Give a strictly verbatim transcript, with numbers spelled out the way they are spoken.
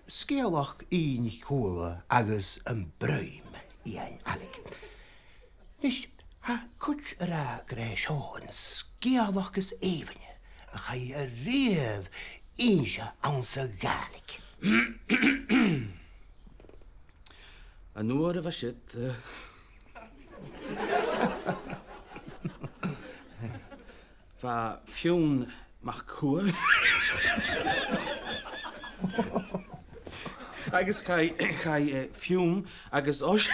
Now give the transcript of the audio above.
Sgeulachd Iain Chuala agus am Broim, Iain Ailig. Nis, tha cuid ag ràdh gur e seo an sgeulachd as èibhinn a chaidh a-riamh innse anns a' Ghàidhlig. An uair a bha siud, eh, bha Fionn MacCumhail. Agus chaidh, chaidh, eh, Fionn agus Ois-,